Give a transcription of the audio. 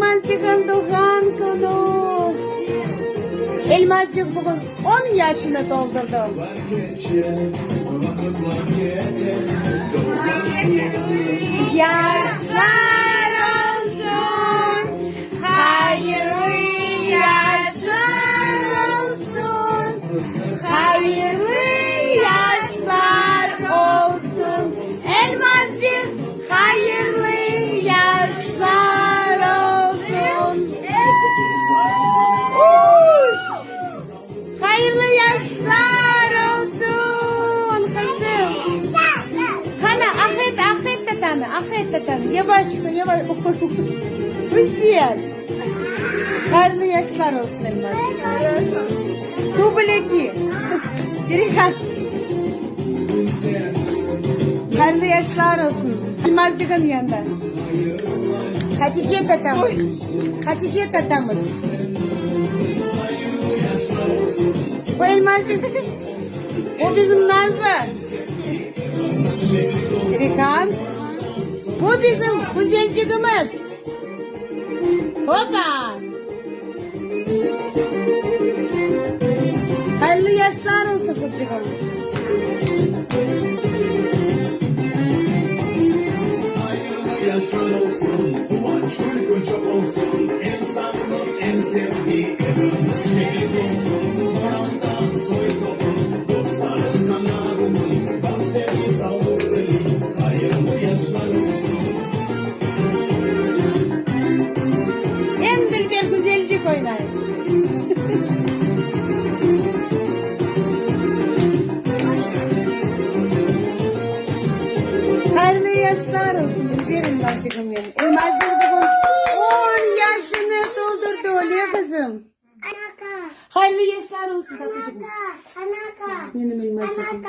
Elmazçıqnıñ doğğan künü. Elmazçıq bugün on yaşını toldurdı. Yaşlar olsun, hayırlı yaşlar olsun, hayırlı yaşlar olsun, Elmazçıq, hayırlı yaşlar olsun. Hayırlı yaşlar olsun, qızım! Qana, ah et, ah et tatanı, ah et tatanı, yavaşçıqtan, yavaş, Güzel! Hayırlı yaşlar olsun, Elmazçıq! Dubl eki! Perihan! Hayırlı yaşlar olsun! Elmazçığın yanında. Hatice tatamız, Hatice tatamız. Bu Elmazçıq, o bizim Nazlı. Rihan, bu bizim güzelcigimiz. Hopa! Hayırlı yaşlar olsun, qızçığım. Hayırlı yaşlar olsun, quvanç, külkü çoq olsun, em sağlıq, em sevgi, eviñiz şeñlik olsun, qorantañ, soy-sopıñ, dostlarıñ saña bugün baht, sevgi, sağlıq tiley, hayırlı yaşlar olsun. Em dülber güzelcik oynay. Hayırlı yaşlar olsun, dülber Elmazçığım menim. Elmazçıq bugün on yaşını toldurdı, öyle qızım? Hayırlı yaşlar olsun, tatlıcığım. Menim Elmazçığım.